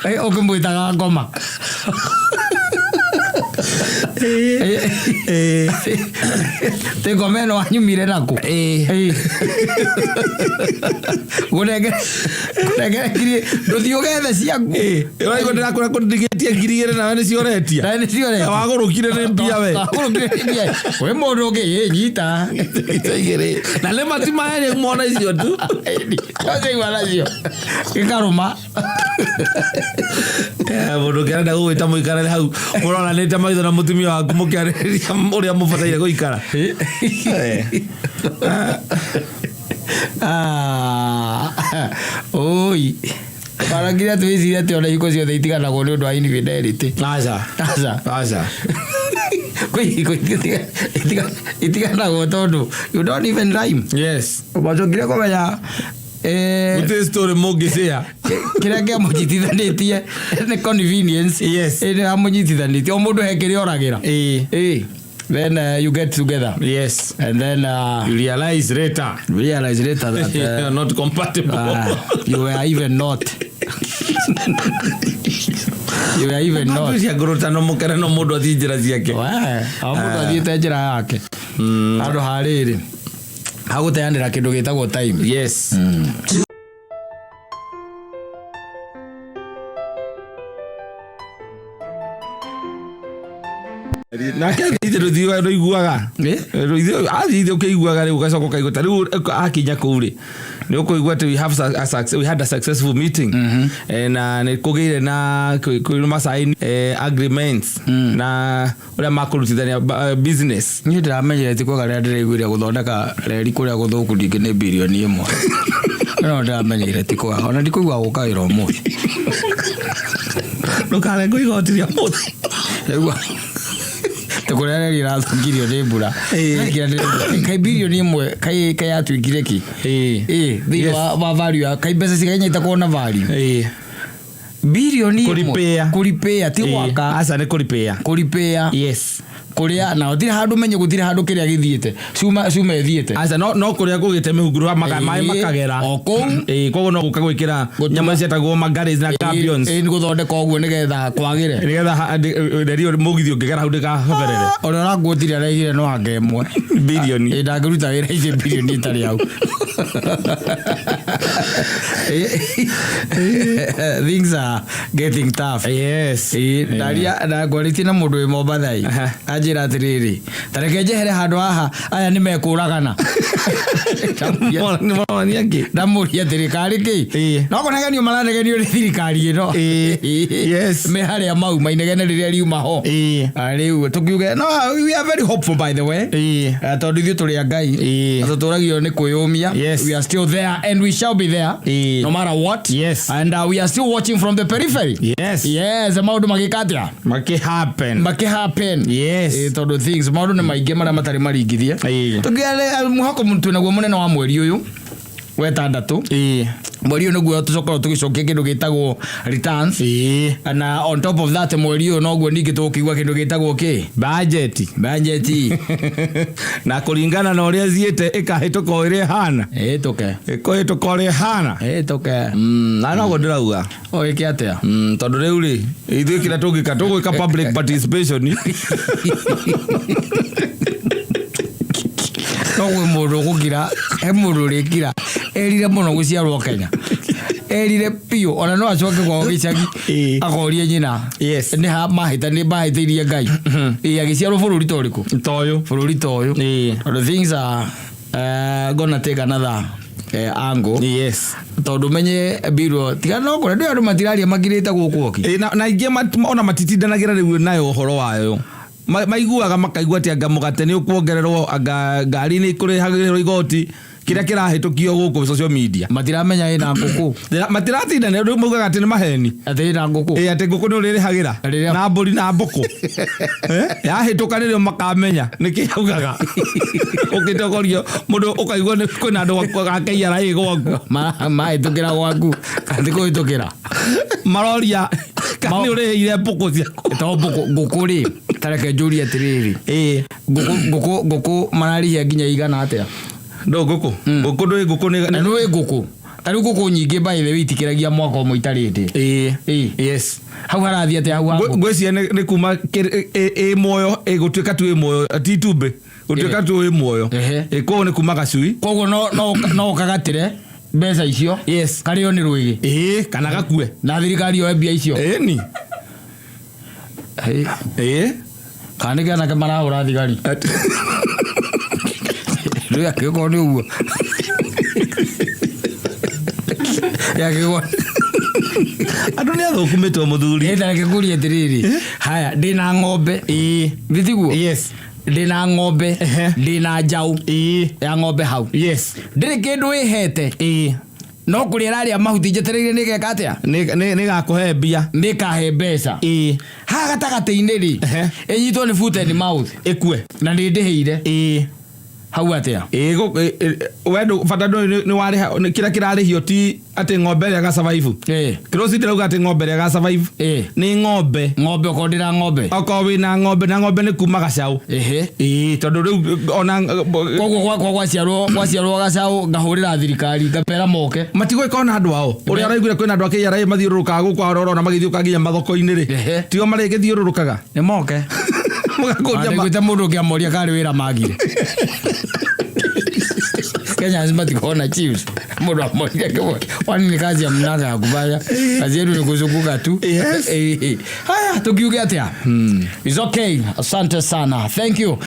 Ũkĩmwĩtaga ngoma. Tĩ ngoma ĩno wanyumire nakũ? Gũnengere ngiri, ndũthiĩ ũgethe ciaku. Ũraigua ndĩrakwĩra kũndigĩtie ngiri igĩrĩ nawe nĩcio ũretia. Nawe nĩcio ũretia. Wagũrũkire nĩ mbia we. Wagũrũkire nĩ mbia. Wĩ mũndũ ũngĩ, ĩ, nyita. Icio igĩrĩ. Na nĩ matimaya mona icio tu. Ũcaigua nacio. Gĩkarũma. Mũndũ ũngĩ arenda gũgwĩta mũikarane hau mũroranĩte maitho na mũtumia waku mũkĩarĩrĩria ũrĩa mũbataire gũikara. Oi. Waragiria twĩcirie atĩ ona hingo ciothe itiganagwo nĩ ũndũ wa infidelity. Aca. Aca. Aca. Kwĩ hingo itiganagwo tondũ you don't even rhyme. Yes. Wacokire kũmenya, Gũtirĩ story mũngĩcĩa. Kĩrĩa kĩamũnyitithanĩtie nĩ convenience. Yes. Nĩ amũnyitithanĩtie. O mũndũ he kĩrĩa oragĩra. Then you get together. Yes. And then you realize later. Realize later that, you are not compatible. You were even not. You were even not. Cia ngũrũ ta no mũkere no mũndũ athiĩ njĩra ciake. We, o mũndũ athiĩte njĩra yake. Handũ ha rĩrĩ, hagũteanĩra kĩndũ gĩtagwo time. Yes. Nake athiĩte rũthiĩ rũiguaga. Rũthiĩ athiĩte ũkĩiguaga rĩu ũgacoka ũkaigua ta rĩu akinya kũu rĩ, nĩ ũkũigua atĩ we had a successful meeting. Na nĩ kũgĩire na kwĩ masign agreements na ũrĩa makũrutithania business. Niĩ ndĩramenyire ti kwega rĩrĩa ndĩraiguire gũthondeka reri kũrĩa gũthũku ningĩ nĩ birioni ĩmwe. No ndĩramenyire ti kwega. Ona ndikũigua gũka wĩra ũmũthĩ. Ndũkarengwo igoti rĩa mũthĩ. Ndaigua ta kũrĩa reri ĩrathũkirio nĩ mbura. Kaĩ birioni ĩmwe, kaĩ yatuĩkire kĩ? Thĩinĩ wa value ya, kaĩ mbeca cigainya itakoragwo na value? Birioni ĩmwe. Kũripĩa. Kũripĩa, ti gwaka. Aca, nĩ kũripĩa. Kũripĩa. Yes. Kũrĩa na gũtirĩ handũ menye, gũtirĩ handũ kĩrĩa gĩthiĩte, cuma cuma ĩthiĩte. Aca, no kũrĩa kũgĩte mĩhunguru maĩ makagera. O kũu. Ĩĩ, koguo no gũka gwĩkĩra nyamũ cietagwo magaris na gabions. Ĩĩ, nĩ gũthondeka ũguo nĩgetha kwagĩre. Nĩgetha reri mũgithi ũngĩgera hau ndĩkahoberere. Ũrĩa ũranguotire araigire no anga ĩmwe. Bilioni. Ĩĩ, ndangĩruta wĩra icio bilioni itarĩ hau. Things are getting tough. Ĩĩ, ndaria ndangwarĩtie na mũndũ wĩ Mombatha ĩ, anjĩra atĩrĩrĩ, ta reke njehere handũ haha, aya nĩ mekũragana. Nĩ maronania kĩ? Ndamũria atĩrĩ, karĩ kĩ? No kũnegenio maranegenio nĩ thirikari ĩno. Me harĩa mauma inegene rĩrĩa riuma ho. Ah, rĩu tũkiuge no we are very hopeful, by the way. Tondũ ithuĩ tũrĩ a Ngai. Na tũtũragio nĩ kwĩyũmia. We are still there and we shall be there no matter what. And we are still watching from the periphery. Yes, maũndũ magĩka atĩa? Makĩhappen. Makĩhappen. Tondũ things, maũndũ nĩ maingĩ marĩa matarĩ maringithie. Tũkĩare mwĩhoko twĩnaguo mũnene wa mweri ũyũ wetandatũ. Mweri ũyũ nĩguo tũcokorwo tũgĩcokia kĩndũ gĩtagwo returns. Na on top of that, mweri ũyũ noguo ningĩ tũgũkĩigua kĩndũ gĩtagwo kĩ? Budget. Budget. Na kũringana na ũrĩa thiĩte ĩkahĩtũka o ĩrĩa ĩhana. Ĩtũke. Ĩkũhĩtũka ũrĩa ĩhana. Ĩtũke. Na noguo ndĩrauga. Ũgĩke atĩa? Tondũ rĩu rĩ, ithuĩ kĩrĩa tũngĩka, tũgwĩka public participation. No gwĩ mũndũ ũgũkira, he mũndũ ũrĩkira erire mũno gũciarwo Kenya, erire biũ, ona no acoke kwao gĩcagi akorie nyina nĩ ha mahĩtĩirie Ngai. Ĩĩ, agĩciarwo bũrũri ta ũrĩkũ? Ta ũyũ. Bũrũri ta ũyũ. Tondũ things are gonna take another angle. Tondũ menye mbirwo tiga no kũrĩa ndĩ, andũ matiraria makirĩte gũkũ oki. Ĩĩ, na aingĩ ona matitindanagĩra rĩu nayo ũhoro wayo. Maiguaga makaigua atĩ anga mũgate nĩ ũkuongererwo, anga ngari nĩ ikũrĩhagĩrwo igoti, kĩrĩa kĩrahĩtũkio gũkũ social media. Matiramenya ĩna ngũkũ. Matiratinda rĩu, maugaga atĩ nĩ maheni. Atĩ ĩna ngũkũ. Ĩ, atĩ ngũkũ nĩ ũrĩrĩhagĩra. Na mbũri na mbũkũ. Yahĩtũka nĩrĩo makamenya nĩkĩ augaga ũkĩtogorio mũndũ ũkaigua nĩ kwĩna andũ a KRA gwaku. Mahĩtũkĩra gwaku atĩ kũhĩtũkĩra. Maroria kana nĩ ũrĩhĩire mbũkũ ciaku. To mbũkũ, ngũkũ rĩ, tareke njũrie atĩrĩrĩ, ngũkũ mararĩhia nginya igana atĩa? Ndo ngũkũ, ngũkũ ndũĩ ngũkũ nĩ Na nĩũĩ ngũkũ, ta rĩu ngũkũ nyingĩ, by the way, itikĩragia mwaka ũmwe itarĩ ndĩ. Hau harathiĩ atĩa hau ha ngũkũ? Ngwĩciria nĩ kuma ĩ muoyo, ĩgũtuĩka tu ĩ muoyo, ti itumbĩ, gũtuĩka tu ĩ muoyo. Ĩ, koguo nĩ kuma gacui. Koguo no ũkagatĩre mbeca icio karĩo nĩ rwĩgĩ. Ĩĩ, kana gakue. Na thirikari yoe mbia icio. Ĩni. Ĩĩ. Kana nĩ kĩanake marahũra thigari rĩu, akĩgĩkorwo nĩ ũguo yakĩgwo. Andũ nĩ athũku mĩtwe, mũthuri. Ĩtareke kũria atĩrĩrĩ, haya, ndĩna ng'ombe. Thitiguo? Yes. Ndĩna ng'ombe, ndĩna njaũ ya ng'ombe hau. Ndĩrĩ kĩndũ ĩhete. No kũrĩa ĩrarĩa mahuti njetereire nĩ geka atĩa? Nĩ gakũhe mbia. Nĩ kahe mbeca. Haha gatagatĩ-inĩ rĩ, ĩnyitwo nĩ foot and mouth. Ĩkue. Na nĩ ndĩhĩire hau atĩa? Ĩĩ, we bata ndũ nĩ warĩha kĩrĩa kĩrarĩhio, ti atĩ ng'ombe ĩrĩa ga survive. Kĩrĩa ũcio ndĩrauga atĩ ng'ombe ĩrĩa ga survive. Nĩ ng'ombe. Ng'ombe, okorwo ndĩna ng'ombe. Okorwo wĩna ng'ombe, na ng'ombe nĩ kuma gacaũ. Ĩĩ, tondũ rĩu ona Koguo gwakwa gwaciarwo gacaũ, ngahũrĩra thirikari ngapera moke. Matigwĩka ona andũ ao ũrĩa ũraiguire kwĩna andũ a KRA mathiũrũrũkaga gũkũ ũrona magĩthiũka nginya mathoko-inĩ rĩ, tio marĩgĩthiũrũrũkaga. Nĩ moke. Mũgakũria. Ndaiguĩte mũndũ ũngĩ amoria karĩ wĩra magire Kenyans matikorwo na chiefs. Mũndũ amorire kĩmwe, kwani ni kazi ya mnanga ya kufanya? Kazi yetu ni kuzunguka tu. Haya, tukiuge atĩa? It's okay, asante sana, thank you.